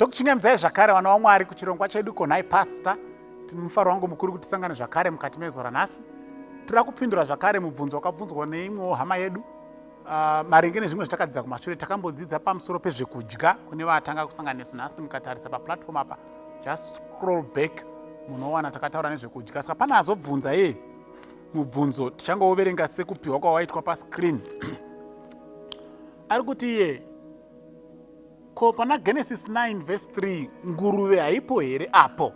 Tokuchingamidzai zvakare vana vaMwari kuchirongwa chedu Konhai Pastor. Tine mufaro wangu mukuru kuti tisangane zvakare mukati mezuva ranhasi. Tinoda kupindura zvakare mubvunzo wakabvunzwa neimwewo hama yedu maringe nezvimwe zvatakadzidza kumashure. Takambodzidza pamusoro pezvekudya kune vatanga kusangana nesu nhasi. Mukatarisa paplatform apa, just scroll back, munowana takataura nezvekudya. Saka pane azobvunza iye mubvunzo, tichangoverenga sekupiwa kwawaitwa pascreen. Ari kuti iye, ko pana Genesis 9 verse 3 nguruve haipo here apo?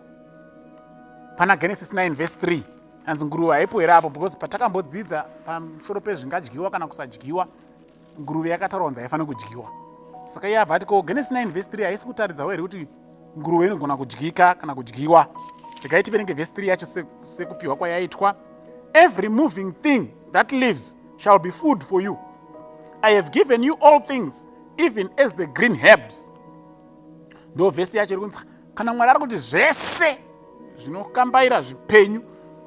Pana Genesis 9 verse 3 hanzi nguruve haipo here apo? Because patakambodzidza pamusoro pezvingadyiwa kana kusadyiwa, nguruve yakataurwa kunzi haifaniri kudyiwa. Saka iye abva ati, ko Genesis 9 verse 3 haisi kutaridzawo here kuti nguruve inogona kudyika kana kudyiwa? Regai tiverenge verse 3 yacho sekupiwa kwayaitwa. "Every moving thing that lives shall be food for you. I have given you all things, even as the green herbs." Ndo vhesi yacho iri kunzi, kana Mwari ari kuti zvese zvinokambaira zvipenyu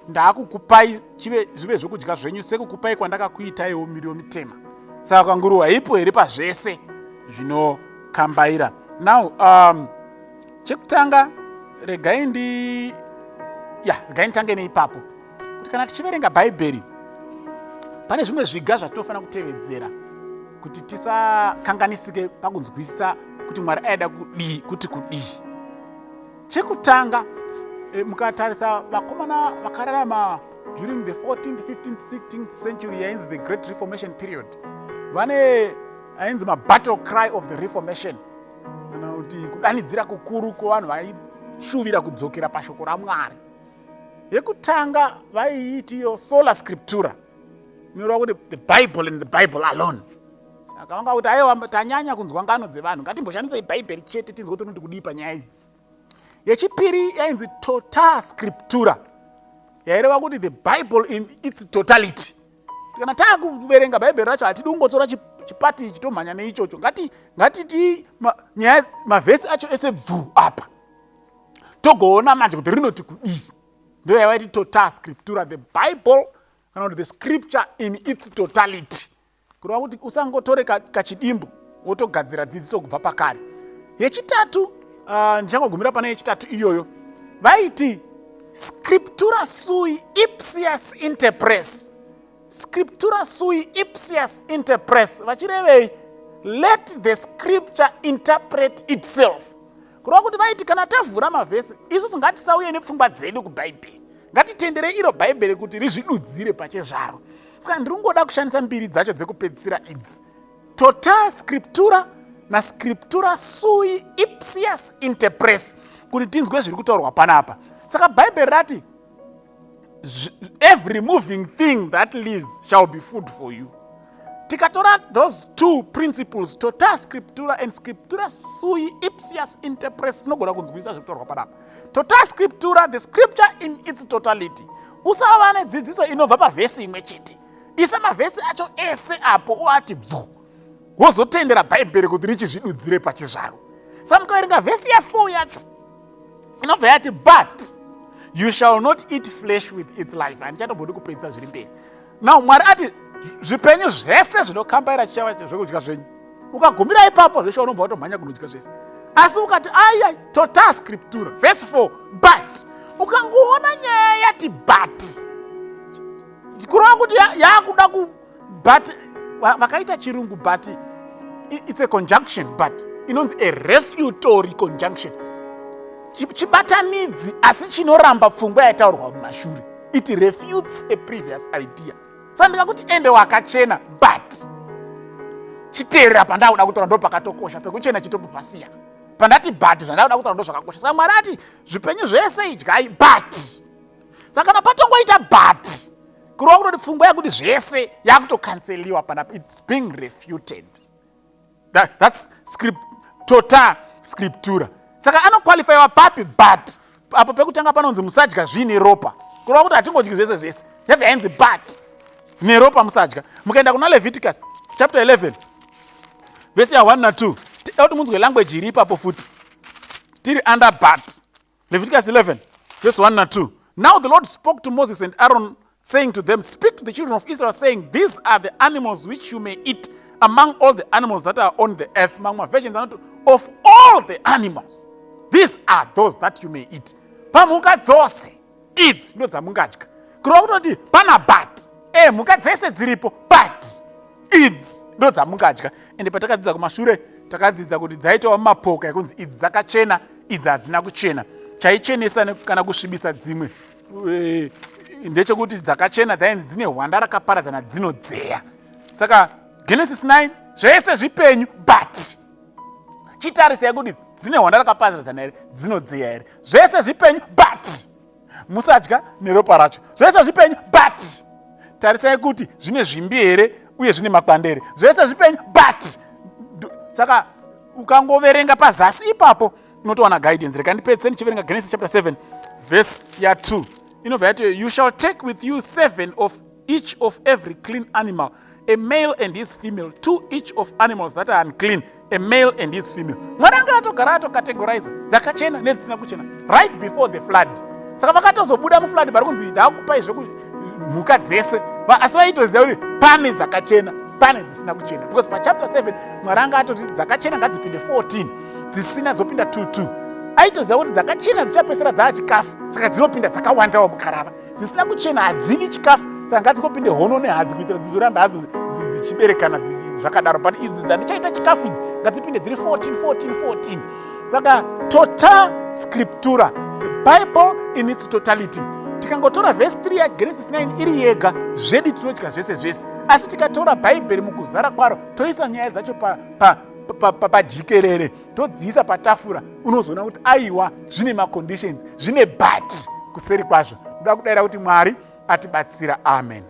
ndaakukupai chive zvive zvokudya zvenyu sekukupai kwandakakuitaiwo miriwo mitema, saka nguruve haipo here pazvese zvinokambaira? Now chekutanga, regai ndi ya regai nditange neipapo kuti kana tichiverenga Bhaibheri, pane zvimwe zviga zvatinofanira kutevedzera kuti tisakanganisike pakunzwisisa kuti Mwari aida kudii, kuti kudii. Chekutanga, mukatarisa vakomana vakararama during the 14th, 15th, 16th century yainzi the Great Reformation period, vane ainzi mabattle cry of the Reformation, kana kuti kudanidzira kukuru kwevanhu vaishuvira kudzokera pashoko raMwari. Yekutanga vaiitiyo sola scriptura, inoreva kuti the Bible and the Bible alone. Saka vanga kuti, aiwa, tanyanya kunzwa ngano dzevanhu, ngatimboshandisai Bhaibheri chete tinzwe kuti rinoti kudii panyaya idzi. Yechipiri yainzi tota scriptura, yaireva kuti the Bible in its totality. Kana taakuverenga Bhaibheri racho, hatidi kungotora chipati ichi tomhanya neichocho. Ngatiti nyaya mavhesi acho ese bvu apa, togoona manje kuti rinoti kudii. Ndo yavaiti tota scriptura, the Bible kana kuti the scripture in its totality, kureva kuti usangotore kachidimbu wotogadzira dzidziso kubva pakare. Yechitatu, ndichangogumira pane yechitatu iyoyo, vaiti scriptura sui ipsius interpres. Scriptura sui ipsius interpres vachirevei? Let the scripture interpret itself. Kureva kuti vaiti kana tavhura mavhesi, isusu ngatisauye nepfungwa dzedu kuBhaibheri, ngatitendere iro Bhaibheri kuti rizvidudzire pachezvaro. Saka ndiri kungoda kushandisa mbiri dzacho dzekupedzisira idzi, tota scriptura nascriptura sui ipsius interpres, kuti tinzwe zviri kutaurwa panapa. Saka Bhaibheri rati, "Every moving thing that lives shall be food for you." Tikatora those two principles, tota scriptura and scriptura sui ipsius interpres, tinogona kunzwisa zviri kutaurwa panapa. Tota scriptura, the scripture in its totality. Usava nedzidziso inobva pavhesi imwe chete. Isa mavhesi acho ese apo, uati bvu, wozotendera Bhaibheri kuti richizvidudzire pachizvaro. Saka mukaverenga vhesi ya4 yacho, inobva yati, "But you shall not eat flesh with its life." Handichatombodi kupedzisa zviri mberi. Now Mwari ati zvipenyu zvese zvinokambaira chichava zvekudya zvenyu. Ukagumira ipapo, zveshe unobva watomhanya kunodya zvese. Asi ukati, aya, tota scriptura, verse 4, but, ukangoona nyaya yati "but", kureva kuti yakuda ku but vakaita chirungu, but it's a conjunction, but inonzi a refutory conjunction, chibatanidzi asi chinoramba pfungwa yataurwa mumashure. It refutes a previous idea. Saka ndikakuti ende wakachena, but chiteerera pandakuda kutaura, ndo pakatokosha pekuchena, chitobva pasiya pandati "but". Zvandakuda kutaura ndo zvakakosha. Saka Mwari ati zvipenyu zvese idyai, but. Saka kana patongoita "but", kureva kutoti pfungwa yekuti zvese yakutocanceliwa panapa. It's being refuted. That's script, tota scriptura. Saka anoqualifyiwa papi "but"? Apo pekutanga panonzi musadya zviine ropa, kureva kuti hatingodyi zvese zvese. Yabva yainzi "but", neropa musadya. Mukaenda kuna Leviticus chapter 11 vhesi ya1 na2, tida kuti munzwe language iri ipapo futi, tiri under "but". Leviticus 11 verse 1 na2. "Now the Lord spoke to Moses and Aaron, saying to them, 'Speak to the children of Israel, saying, These are the animals which you may eat Among all the animals that are on the earth, mamwe maversions anoti of all the animals, these are those that you may eat. Pamhuka dzose idzi ndo dzamungadya. Kureva kutoti pana but e mhuka dzese dziripo, but idzi ndo dzamungadya. Ende patakadzidza kumashure takadzidza kuti dzaitawo mapoka ekunzi idzi dzakachena, idzi hadzina kuchena. Chaichenesa kana kusvibisa dzimwe ndechekuti dzakachena dzainzi dzine hwanda rakaparadzana, dzinodzeya. Saka Genesis 9 zvese zvipenyu, but chitarisai kuti dzine hwanda rakaparadzana here, dzinodzeya here. Zvese zvipenyu, but musadya neropa racho. Zvese zvipenyu, but tarisai kuti zvine zvimbi here uye zvine makwande here. Zvese zvipenyu, but. Saka ukangoverenga pazasi ipapo unotowana guidance. Rega ndipedzise ndichiverenga Genesis chapter 7 verse ya2. Inobva yati, "You shall take with you seven of each of every clean animal, a male and his female, two each of animals that are unclean, a male and his female." Mwari anga atogara atocategoriza dzakachena nedzisina kuchena right before the flood. Saka vakatozobuda muflood pari kunzi ndakupai mhuka dzese, asi vaitoziva kuti pane dzakachena, pane dzisina kuchena, because pachapter 7 Mwari anga atoti dzakachena ngadzipinde 14, dzisina dzopinda 22. Aitoziva kuti dzakachena dzichapesera dzaa chikafu, saka dzinopinda dzakawandawo mukarava. Dzisina kuchena hadzivi chikafu, saka ngadzingopinde hono nehadzi kuitira dzizoramba hadzo dzichiberekana zvakadaro. But idzi dzandichaita chikafu idzi ngadzipinde dziri 14, 14, 14. Saka tota scriptura, the Bible in its totality, tikangotora vhesi 3 yaGenesis 9 iri yega zvedu, tinodya zvese zvese. Asi tikatora Bhaibheri mukuzara kwaro, toisa nyaya dzacho pajikerere, todziisa patafura, unozoona kuti aiwa, zvine maconditions, zvine but kuseri kwazvo. Ndoda kudayira kuti Mwari atibatsira. Amen.